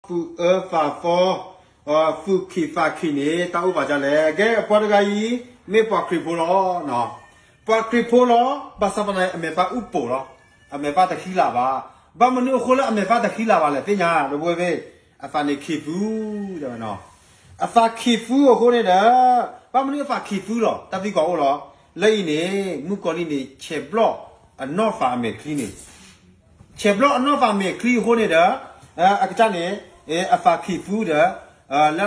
ဖုအၢဖးသီ, ဖုခံဖးခံန့ၣ် တၢ်အိၣ်ဘၣ်ဒ်လဲၣ်. ကဲ ပှၤတဂၤအံၤ မ့ၢ်ပှၤခရံာ်ဖိလီၤ. ပှၤခရံာ်ဖိလီၤ, ဘၣ်ဆၣ်သနာ်က့ အမဲာ်ဖးအူပိာ်လီၤ. အမဲာ်ဖးတဃံလၤဘၣ်. ဘၣ်မနုၤအဃိလၢအမဲာ်ဖးတဃံလၤဘၣ်လဲၣ် သ့ၣ်ညါ ဒီပုၢ်ဝဲၢ်, အသးန့ၣ်ခံဖု, အသးခံဖုအဃိန့ၣ်ဒီး ဘၣ်မနုၤအသးခံဖုလီၤ တၢ်သံကွၢ်အိၣ်လီၤ. လၢအံၤန့ၣ် မုၣ်ကီၤလံၢ်န့ၣ် ဆဲးဘျီၣ်အနီၢ်သးအမဲာ်ချံန့ၣ် ဆဲးဘျီၣ်အနီၢ်သးမဲာ်ချံအဃိန့ၣ်ဒီး အကစၢ်န့ၣ် အသးခံဖုဒီး လၢ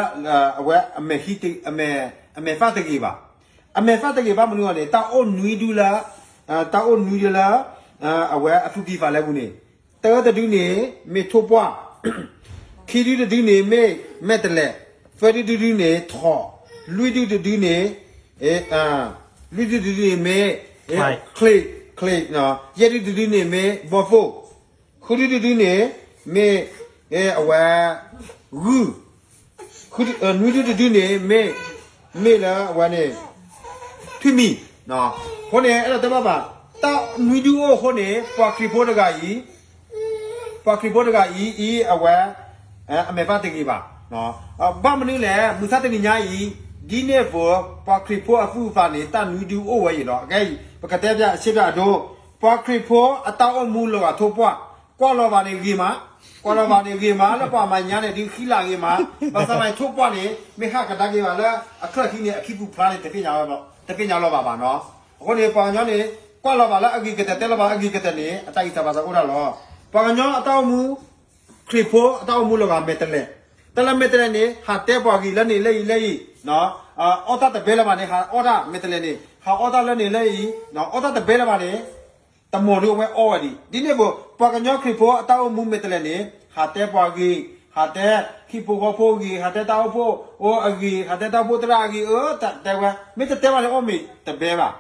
အဝဲ အမဲာ်သၣ်တဂ့ၤဘၣ်. အမဲာ်သၣ်တဂ့ၤဘၣ်မနုၤအဃိန့ၣ် တၢ်အိၣ်နွံဒုလၢ တၢ်အိၣ်နွံဒုလၢ အဝဲအသူၣ်ကံၢ်သးလဲပူၤန့ၣ် တၢတဒုန့ၣ် မ့ၢ်ထိၣ်ပှၢ်, ခံဒုတဒုန့ၣ် မ့ၢ်မဲာ်တဲးလဲး, သၢဒုတဒုန့ၣ် ထိး, လွံၢ်ဒုတဒုန့ၣ် လွံၢ်ဒုတဒုန့ၣ်မ့ၢ် ချ့း, ချ့း, ယဲၢ်ဒုတဒုန့ၣ်မ့ၢ်ဘီၣ်သိၣ်, ဃုဒုတဒုန့ၣ် မ့ၢ် အဝဲ ဂုၢ်, နွံဒုတဒုန့ၣ် မ့ၢ် မ့ၢ်လၢအဝဲန့ၣ် ထွံၣ်မံၤ. အဃိန့ၣ် အဲၣ်ဒိးတဲဘၣ်ဘၣ် တၢ်နွံဒုအိၣ်အဃိန့ၣ် ပှၤခရံာ်ဖိတဂၤအံၤ ပှၤခရံာ်ဖိတဂၤအံၤ အံၤအဝဲ အမဲာ်သၣ်တဂ့ၤဘၣ်. ဘၣ်မနုၤလဲၣ် မုၢ်ဆါတနံၤညါအံၤ ဒ်န့ၣ်အသိး ပှၤခရံာ်ဖိအသူၣ်အသးန့ၣ် တၢ်နွံဒုအိၣ်ဝဲအံၤလီၤ. အခဲအံၤ ပကတဲပျးအဆ့ၣ်ပျးအဒိ ပှၤခရံာ်ဖိအတၢ်အိၣ်မူလီၤဂာ်ထိၣ်ပှၢ်, ကွၢ်လီၤဘၣ်န့ၣ်ဂ့ၤမး, ကွၢ်လီၤဘၣ်န့ၣ်ဂ့ၤမး လၢပှၤမၤညါန့ၣ် ဒုးဃံလၤဂ့ၤမး, ဘၣ်ဆၣ်သနာ်က့ထိၣ်ပှၢ်န့ၣ် မ့ၢ်ဟးကဒါက့ၤဘၣ်လၢအချၢၣ်ခံန့ၣ် အခံပူၤဖျါန့ၣ် တသ့ၣ်ညါလီၤဘၣ်ဘၣ်နီၤ. အဃိန့ၣ် ပှၤကညီန့ၣ် ကွၢ်လီၤဘၣ်လၢအဂ့ၤကတၢၢ် တဲလီၤဘၣ်လၢအဂ့ၤကတၢၢ်န့ၣ် အတၢ်ဂံၢ်စၢ်ဘါစၢ်အိၣ်ဒၣ်လီၤ. ပှၤကညီအတၢ်အိၣ်မူ ခရံာ်ဖိအတၢ်အိၣ်မူလီၤဂာ်မဲာ်တဲးလဲး, တၢ်လၢမဲာ်တဲးလဲးန့ၣ် ဟးတဲပှၤဂ့ၤလၢန့ၣ်လၢအံၤလၢအံၤ, အီၣ်တၢ်တဘဲလၢၤဘၣ်န့ၣ် ဟးအီၣ်တၢ်မဲာ်တဲးလဲးန့ၣ် ဟးအီၣ်တၢ်လၢန့ၣ်လၢအံၤ, အီၣ်တၢ်တဘဲလၢၤဘၣ်န့ၣ် တမီၤဒုအဝဲအီၣ်ဝဲဒံး ဒ်န့ၣ်အသိး ပှၤကညီခရံာ်ဖိအတၢ်အိၣ်မူမဲာ်တဲးလဲးန့ၣ် ဟးတဲပှၤဂ့ၤ, ဟးတဲဟံၣ်ဖိဃီဖိအဂ့ၤ, ဟးတဲတၢ်အိၣ်ဖှိၣ်အိၣ်အဂ့ၤ, ဟးတဲတၢ်အိၣ်ဖှိၣ်သရၣ်အဂ့ၤ, အၢ တၢ်တဲဝဲ မ့ၢ်တတဲဘၣ်န့ၣ် အီၣ်မ့ၤတဘဲဘၣ်,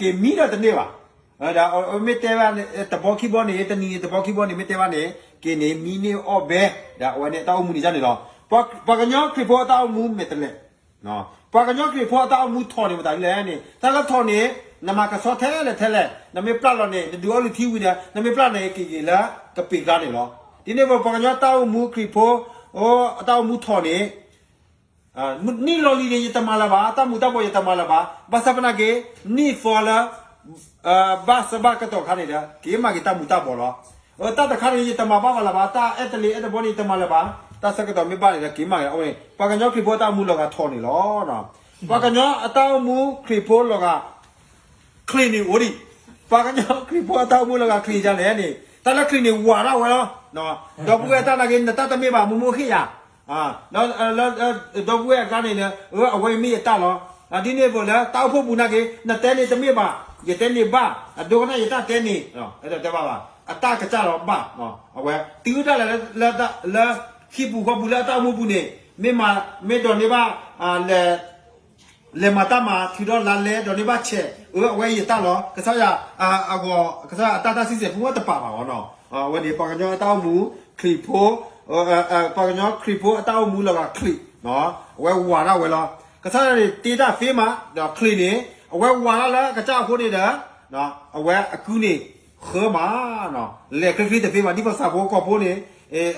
က့ၤမံဒီးတန့ၢ်ဘၣ်. ဒီးမ့ၢ်တဲဘၣ်န့ၣ် တဘီခံဘီန့ၣ် တနံၤန့ၣ် တဘီခံဘီန့ၣ် မ့ၢ်တဲဘၣ်န့ၣ် က့ၤန့ၣ် မံန့ၢ်အီၣ်ဘဲ, ဒီးအဝဲန့ၣ်အတၢ်အိၣ်မူန့ၣ်ဒ်န့ၣ်လီၤ. ပှၤကညီခရံာ်ဖိအတၢ်အိၣ်မူမဲာ်တဲးလဲး ပှၤကညီခရံာ်ဖိအတၢ်အိၣ်မူထိးန့ၣ် မတၤဒ်လဲၣ်န့ၣ် တၢ်လၢထိးန့ၣ် နမၤကဆှီထဲလဲၣ်ထဲလဲၣ် နမ့ၢ်ပျၢ်လီၤန့ၣ် နဒုးအီလုၢ်ထံဝံၤဒီး နမ့ၢ်ပျၢ်န့ၣ် က့ၤက့ၤလၢကပ့ၤကျါန့ၣ်လီၤ. ဒ်န့ၣ်အသိး ပှၤကညီတၢ်အိၣ်မူခရံာ်ဖိ အတၢ်အိၣ်မူထိးန့ၣ် နံၣ်လီၤလံၤန့ၣ် ယတမၤလၢၤဘၣ်, တၢ်မူၤတၢ်ဘှီးယတမၤလၢၤဘၣ်, ဘၣ်ဆၣ်သနာ်က့ နံၣ်သီလၢ ဘၣ်ဆၢဘၣ်ကတီၢ်အခါန့ၣ်ဒီး က့ၤမၤက့ၤတၢ်မူၤတၢ်ဘှီးလီၤ. တၢ်တခါန့ၣ် ယတမၤဘၣ်ဘၣ်လၢၤဘၣ်, တၢ်အဲၣ်တလ့ၤအဲၣ်တဘီန့ၣ် ယတမၤလၢၤဘၣ်, တၢ်ဆၢကတီၢ်မ့ၢ်ဘၣ်န့ၣ်ဒီး က့ၤမၤက့ၤအီၤန့ၣ် ပှၤကညီခရံာ်ဖိအတၢ်အိၣ်မူလီၤဂာ်ထိးန့ၣ်လီၤ. ပှၤကညီအတၢ်အိၣ်မူခရံာ်ဖိလီၤဂာ် ချံးန့ၣ်အိၣ်ဒံး, ပှၤကညီခရံာ်ဖိအတၢ်အိၣ်မူလီၤဂာ်ချံးဒ်လဲၣ်န့ၣ် တၢ်လၢချံးန့ၣ်ဝးဒၣ်ဝဲလီၤ. ဒီပုၢ်ဝဲၢ်တၢ်နာ်က့ နတၢ်တမ့ၢ်ဘၣ် မူမူဟ့ၣ်ယၤ ဒီပုၢ်ဝဲၢ်အကျါန့ၣ် အဝဲမ့ၢ်ယတၢ်လီၤ. ဒ်န့ၣ်အသိးလၢတၢ်အိၣ်ဖှိၣ်ပူၤနာ်က့ နတဲန့ၣ်တမ့ၢ်ဘၣ်, ယတဲန့ၣ်ဘၣ်, အဒိကနၣ်ယတၢ်တဲန့ၣ် အဲၣ်ဒိးတဲဘၣ်ဘၣ်, အတၢ်ကစၢ်လီၤဘၣ်. အဝဲတုၤဒၣ်လဲာ်လၢ လၢဟံၣ်ပူၤဃီပူၤလၢအတၢ်အိၣ်မူပူၤန့ၣ် မ့ၢ်မၤ မ့ၢ်ဒိးန့ၢ်ဘၣ် လဲၤ လဲၤမၤတၢ်မၤ ထုးဒီးလါလဲ ဒိးန့ၢ်ဘၣ်ဆဲး အၢ အဝဲယတၢ်လီၤ. ကစၢ်ယွၤအဂီၢ် ကစၢ်ယွၤအတၢ် တၢ်စံၣ်စိၤဖိတပာ်ဘၣ်အီၤနီၤ. အဝဲန့ၣ် ပှၤကညီအတၢ်အိၣ်မူ ခရံာ်ဖိ ပှၤကညီခရံာ်ဖိအတၢ်အိၣ်မူလီၤဂာ်ချံး အဝဲဝးဒၣ်ဝဲလီၤ. ကစၢ်ယွၤန့ၣ် တ့တၢ်သ့မး ဒီးချံးန့ၣ် အဝဲဝးဒၣ်လၢကစၢ်အဃိန့ၣ်ဒီး အဝဲအကုန့ၣ် ဃၢမး လဲၤချ့ချ့တသ့ဘၣ် ဒ်သိးစၢ်ဖိကီၢ်ဖိန့ၣ်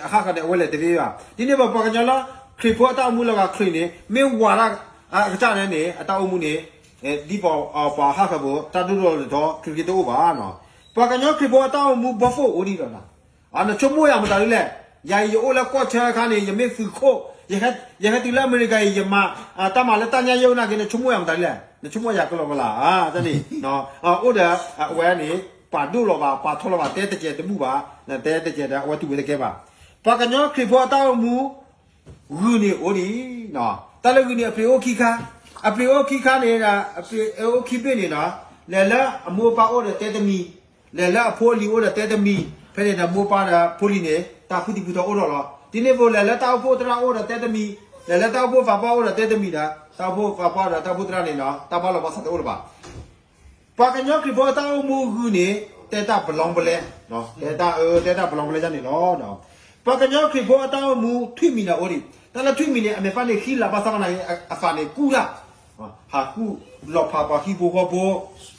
အဃၣ်ဃၢၤန့ၣ် အဝဲလဲၤတသ့ဘၣ်. ဒ်န့ၣ်ဘၣ် ပှၤကညီလၢ ခရံာ်ဖိအတၢ်အိၣ်မူလီၤဂာ်ချံးန့ၣ် မ့ၢ်ဝးဒၣ် အကစၢ်န့ၣ်န့ၣ် အတၢ်အိၣ်မူန့ၣ် ဒ်ပှၤဟးဃၢၤဖိ တၢ်ဒိၣ်ဒိၣ်ထီထီ ချ့ချ့တအိၣ်ဘၣ်. ပှၤကညီခရံာ်ဖိအတၢ်အိၣ်မူဘီၣ်သိၣ်အိၣ်ဒံးဒီး နဆိကမိၣ်ယၤမတၤဒ်လဲၣ်. ယၤအံၤယအိၣ်လၢကီၢ်ဆၢအခါန့ၣ် ယမ့ၢ်သုးခိၣ် ယဟဲတုၤလၢအမဲရကၤအံၤ ယမၤတၢ်မၤလၢတၢ်ညၣ်ယဲၢ်အိၣ်နာ်က့ နဆိကမိၣ်ယၤမတၤဒ်လဲၣ်. နဆိကမိၣ်ယၤကလီကလီဧါန့ၣ် အိၣ်ဒီးအဝဲန့ၣ် ပာ်ဒိၣ်လီၤဘၣ် ပာ်ထီလီၤဘၣ် တဲတကဲးတဘူၣ်ဘၣ် တဲတကဲးဒီး အဝဲတူၢ်ဝဲတကဲဘၣ်. ပှၤကညီခရံာ်ဖိအတၢ်အိၣ်မူ ဂုၢ်န့ၣ်အိၣ်ဒံး တၢ်လၢဂုၢ်န့ၣ် အပျ့ၤအိၣ်ခံခါ အပျ့ၤအိၣ်ခံခါန့ၣ် အပျ့ၤအိၣ်ခံဘ့ၣ်န့ၣ်ဒီး လဲၤလၢအမိၢ်အပၢ်အိၣ်ဒီးတဲတမံၤ လဲၤလၢအဖိအလံၤအိၣ်ဒီးတဲတမံၤ ဖဲန့ၣ်ဒီးမိၢ်ပၢ်ဒီးဖိလံၤန့ၣ် တၢ်ဖုတံၢ်ဖုထီအိၣ်ထီၣ်လီၤ. ဒ်န့ၣ်အသိး လဲၤလၢတၢ်အိၣ်ဖှိၣ်သရၣ်အိၣ်ဒီးတဲတမံၤ လဲၤလၢတၢ်အိၣ်ဖှိၣ်သးပှၢ်အိၣ်ဒီးတဲတမံၤဒီး တၢ်အိၣ်ဖှိၣ်သးပှၢ်ဒီးတၢ်အိၣ်ဖှိၣ်သရၣ်န့ၣ်ဒီး တၢ်ဘၣ်လီၤဘၣ်ဆၣ်တအိၣ်လၢၤဘၣ်. ပှၤကညီခရံာ်ဖိအတၢ်အိၣ်မူဂုၢ်န့ၣ် တဲတၢ်ပလီပလဲ တဲတၢ်အၢ တဲတၢ်ပလီပလဲဒ်န့ၣ်လီၤ. ပှၤကညီခရံာ်ဖိအတၢ်အိၣ်မူထွံၣ်မံၤန့ၣ်အိၣ်ဒံး တၢ်လၢထွံၣ်မံၤန့ၣ် အမဲာ်ဖးန့ၣ်ဃံလၤဘၣ်ဆၣ်သနာ်က့ အသးန့ၣ်ကူၣ်တၢ် ဟးကူၣ်လီၤဖးပှၤဟံၣ်ဖိဃီဖိ,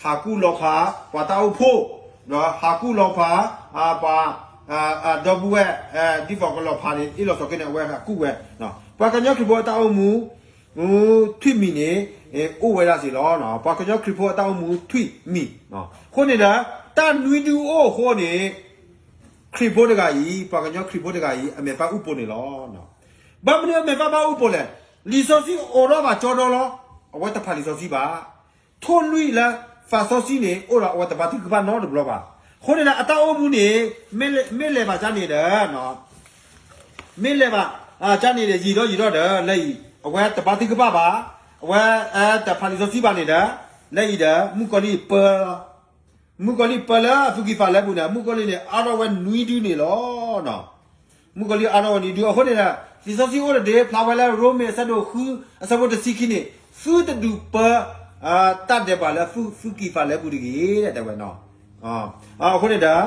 ဟးကူၣ်လီၤဖးပှၤတၢ်အိၣ်ဖှိၣ်, ဟးကူၣ်လီၤဖး ပှၤ ဒီပုၢ်ဝဲၢ် ဒ်သိးကလီၤဖးန့ၣ် အ့ၣ်လိာ်ဆိးက့န့ၣ် အဝဲကူၣ်ဝဲ, ပှၤကညီခရံာ်ဖိအတၢ်အိၣ်မူ ထွံၣ်မံၤန့ၣ် အိၣ်ဝဲဒၣ်စ့ၢ်လီၤ. ပှၤကညီခရံာ်ဖိအတၢ်အိၣ်မူထွံၣ်မံၤ, အဃိန့ၣ်ဒီး တၢ်နွံဒုအိၣ်အဃိန့ၣ် ခရံာ်ဖိတဂၤအံၤ ပှၤကညီခရံာ်ဖိတဂၤအံၤ အမဲာ်သၣ်အုၣ်ပိာ်န့ၣ်လီၤ. ဘၣ်မနုၤအမဲာ်သၣ်ဘၣ်အုၣ်ပိာ်လဲၣ်, လံာ်စီဆှံအိးထီၣ်ဘၣ်ကၠီဒီလီၤ. အဝဲတဖးလံာ်စီဆှံဘၣ်. ထိၣ်လွံၢ်လၢသးစီဆှံန့ၣ် အိၣ်ဒီးအဝဲတဘါထုကဖၣ်နီတဘျီဘၣ်. အဃိန့ၣ်ဒီး အတၢ်အိၣ်မူန့ၣ် မ့ၢ်လဲၤဘၣ်ကၠါန့ၣ်ဒီး မ့ၢ်လဲၤဘၣ်ကၠါန့ၣ်ဒီး ယံာ်ဒီးယံာ်ဒီးဒီး လၢအံၤ အဝဲတဘါထုကဖၣ်ဘၣ်, အဝဲတဖးလံာ်စီဆှံဘၣ်န့ၣ်ဒီး လၢအံၤဒီး မုၣ်ကီၤလံၢ်ပၢ မုၣ်ကီၤလံၢ်ပၢလၢအသူၣ်ကံၢ်သးလဲပူၤန့ၣ် မုၣ်ကီၤလံၢ်န့ၣ် အါထီၣ်ဝဲနွံဒုန့ၣ်လီၤ. မုၣ်ကီၤလံၢ်အါထီၣ်ဝဲနွံဒု အဃိန့ၣ်ဒီး လံာ်စီဆှံအိၣ်တဒ့ ဖျါဝဲလၢရိမ့ၤအဆၢဒိၣ်ဃု အဆၢဖိတဆံခံန့ၣ် သုတဒုးပၢ တၢ်ဒဲးဘးလၢသုသူၣ်ကံၢ်သးလဲပူၤတဂ့ၤ တဲဝဲနီၤ. အဃိန့ၣ်ဒီး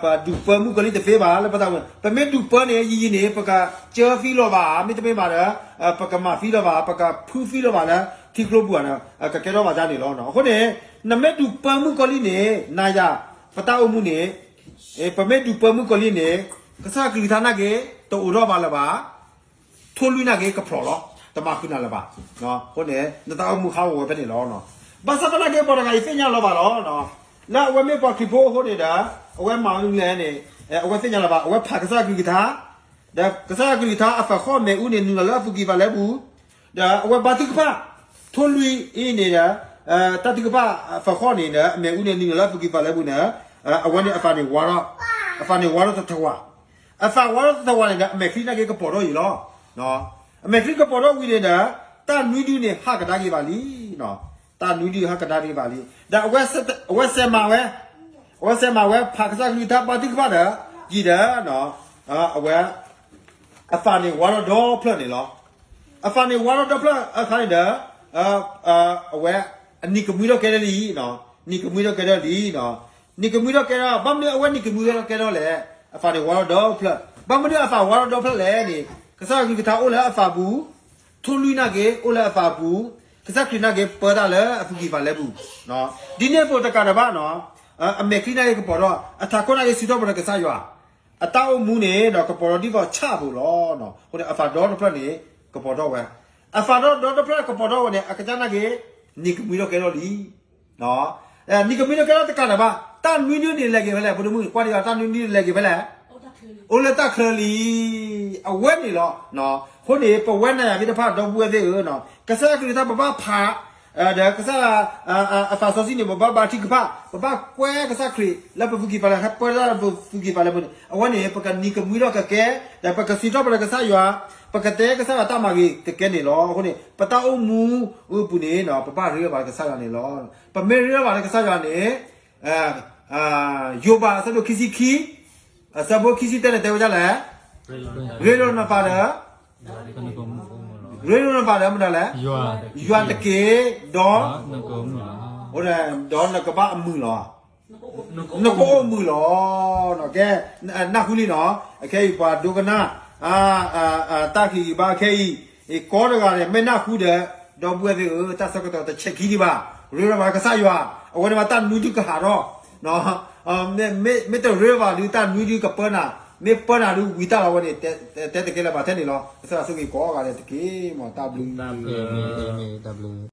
ပဒုးပၢမုၣ်ကီၤလံၢ်တသ့ဘၣ်လၢပသးဝဲ, ပမ့ၢ်ဒုးပၢန့ၣ် ယံာ်ယံာ်န့ၣ် ပကစၢသံလီၤဘၣ်, မ့တမ့ၢ်ဘၣ်ဒီး ပကမၤသံလီၤဘၣ်, ပကဖုသံလီၤဘၣ်လၢထံကျိပူၤန့ၣ် ကကဲထီၣ်ဘၣ်ဒၣ်န့ၣ်လီၤ. အဃိန့ၣ် နမ့ၢ်ဒုးပၢမုၣ်ကီၤလံၢ်န့ၣ် နၤယၤ ပတၢ်အိၣ်မူန့ၣ် ပမ့ၢ်ဒုးပၢမုၣ်ကီၤလံၢ်န့ၣ် ကစၢ်ကလုၢ်ကထါနာ်က့ တအိးထီၣ်ဘၣ်လၢၤဘၣ်, ထိၣ်လွံၢ်နာ်က့ ကဖျိးလီၤ, တမၤဃုာ်နၤလၢၤဘၣ်. အဃိန့ၣ် နတၢ်အိၣ်မူဟးဂီၤဝဲဖဲန့ၣ်လီၤ. ဘၣ်ဆၣ်သနာ်က့ ပှၤတဂၤအံၤသ့ၣ်ညါလီၤဘၣ်လီၤ. လၢအဝဲမ့ၢ်ပှၤခရံာ်ဖိအဃိန့ၣ်ဒီး အဝဲမၤမနုၤလဲၣ်န့ၣ် အဝဲသ့ၣ်ညါလီၤဘၣ်, အဝဲဖးကစၢ်ကလုၢ်ကထါ ဒီးကစၢ်ကလုၢ်ကထါအသးဃီၣ်မဲာ်အူန့ၣ် နုာ်လီၤလၢအသူၣ်ကံၢ်သးလဲပူၤ, ဒီးအဝဲဘါထုကဖၣ်, ထိၣ်လွံၢ်အံၤန့ၣ်ဒီး တၢ်ထုကဖၣ်အသးဃီၣ်န့ၣ်ဒီး အမဲာ်အူန့ၣ် နုာ်လီၤလၢအသူၣ်ကံၢ်သးလဲပူၤန့ၣ် အဝဲန့ၣ်အသးန့ၣ်ဝါထီၣ်, အသးန့ၣ်ဝါထီၣ်တထဝၤ, အသးဝါထီၣ်တထဝၤန့ၣ်ဒီး အမဲာ်ချံနာ်က့ကပီၤထီၣ်အံၤလီၤ. အမဲာ်ချံကပီၤထီၣ်ဝံၤန့ၣ်ဒီး တၢ်နွံဒုန့ၣ်ဟးကဒါက့ၤဘၣ်လံ, တၢ်နွံဒုဟးကဒါက့ၤဘၣ်လံ, ဒီးအဝဲစဲးမၤဝဲ, အဝဲစဲးမၤဝဲဖးကစၢ်ကလုၢ်ကထါဘါထုကဖၣ်ဒီး ယံာ်ဒီး အဝဲ အသးန့ၣ်ဝါထီၣ်ဒီဖျၢၣ်န့ၣ်လီၤ. အသးန့ၣ်ဝါထီၣ်ဒီဖျၢၣ်အခါန့ၣ်ဒီး အဝဲ အနံၤကမှံထီၣ်ကဲထီၣ်လံ, နံၤကမှံထီၣ်ကဲထီၣ်လံ, နံၤကမှံထီၣ်ကဲထီၣ် ဘၣ်မနုၤအဝဲနံၤကမှံထီၣ်ကဲထီၣ်လဲၣ်, အသးန့ၣ်ဝါထီၣ်ဒီဖျၢၣ်, ဘၣ်မနုၤအသးဝါထီၣ်ဒီဖျၢၣ်လဲၣ်န့ၣ် ကစၢ်ကလုၢ်ကထါအိၣ်လၢအသးပူၤ, ထိၣ်လွံၢ်နာ်က့အိၣ်လၢအသးပူၤ, ကစၢ်ခရံာ်နာ်က့ပၢတၢ်လၢအသူၣ်ကံၢ်သးလဲပူၤ, ဒ်န့ၣ်အသိးတကးဒီးဘၣ်နီၤ, အမဲာ်ချံနာ်က့ကပီၤထီၣ်, အထးခိၣ်နာ်က့စံးထီၣ်ပတြၢၤကစၢ်ယွၤ, အတၢ်အိၣ်မူန့ၣ်ဒီးကပီၤထီၣ်ဒ်သိးဆၣ်အသိးလီၤ. အဃိန့ၣ် အသးဒီတဖျၢၣ်န့ၣ် ကပီၤထီၣ်ဝဲ, အသးဒီဒီတဖျၢၣ်ကပီၤထီၣ်ဝဲန့ၣ် အကစၢ်နာ်က့ နံၤကမှံထီၣ်ကဲထီၣ်လံ, နံၤကမှံထီၣ်ကဲထီၣ်တကးဒီးဘၣ်, တၢ်နွံဒုန့ၣ်လဲၤက့ၤဖဲလဲၣ်, ပဒိၣ်မုၣ်ကွၢ်ဒံးအီၤ တၢ်နွံဒုန့ၣ်လဲၤက့ၤဖဲလဲၣ်, အိၣ်လၢတၢ်ချၢလံ, အဝဲန့ၣ်လီၤ. အဃိန့ၣ် ပဝဲနၤယၤသ့ၣ်တဖၣ်ဒီပုၢ်ဝဲၢ်သ့ၣ်ဧၢ, ကစၢ်ယွၤကလုၢ်ကထါပဘၣ်ဖး ဒီးကစၢ် အသးစီဆှံန့ၣ် ပဘၣ်ဘါထုကဖၣ်, ပဘၣ်ကွဲကစၢ်ခရံာ် လၢပသူၣ်ကံၢ်ပာ်လၢ ဟဲပၢတၢ်လၢပသူၣ်ကံၢ်ပာ်လၢပူၤန့ၣ် အဝဲန့ၣ် ပကနံၤကမှံထီၣ်ကကဲ, ဒီးပကစံးထီၣ်ပတြၢၤကစၢ်ယွၤ, ပကတဲကစၢ်ယွၤတၢ်မၤဂ့ၤကကဲန့ၣ်လီၤ. အဃိန့ၣ် ပတၢ်အိၣ်မူအပူၤန့ၣ် ပဘၣ်ရ့လိာ်ဘၣ်ကစၢ်ယွၤန့ၣ်လီၤ. ပမ့ၢ်ရ့လိာ်ဘၣ်လၢကစၢ်ယွၤန့ၣ် ယိၤဘးအဆၢဒိၣ်ခံဆံခံ အဆၢဖိခံဆံတၢန့ၣ် တဲဝဲဒ်လဲၣ်, ရ့လိာ်နပၢ်ဒီး ရ့လိာ်နပၢ်ဒီးမတၤလဲၣ်, ယွၤတက့ၢ်, ဒီး ဒီးနကဘၣ်အမုာ်လီၤ, နကအိၣ်မုာ်လီၤ. ကဲ နၢ်ဟူလံနီၤ, အခဲအံၤပှၤဒိကနၣ် တၢ်ဟ့ၣ်ဂံၢ်ဘါခဲအံၤ ကိးတဂၤန့ၣ် မ့ၢ်နၢ်ဟူဒီး ဒီပုၢ်ဝဲၢ်သ့ၣ်ဧၢ, တၢ်ဆၢကတီၢ်တဆဲးခံဒံးဘၣ်, ရ့လိာ်ဘၣ်ကစၢ်ယွၤ, အဝဲန့ၣ်မးတၢ်နွံဒုကဟးထီၣ် မ့ၢ်တရ့ဘၣ်ဒုး တၢ်နွံဒုကပၢနၤ, မ့ၢ်ပၢနၤဒုးဝံၤတၢ်လီၤဝဲန့ၣ်, တဲတကဲလၢၤဘၣ်ထဲန့ၣ်လီၤ. ကစၢ်ယွၤဆိၣ်ဂ့ၤကိးဂၤဒဲးတက့ၢ်. တၢ်ဘျုး, တၢ်ဘျုး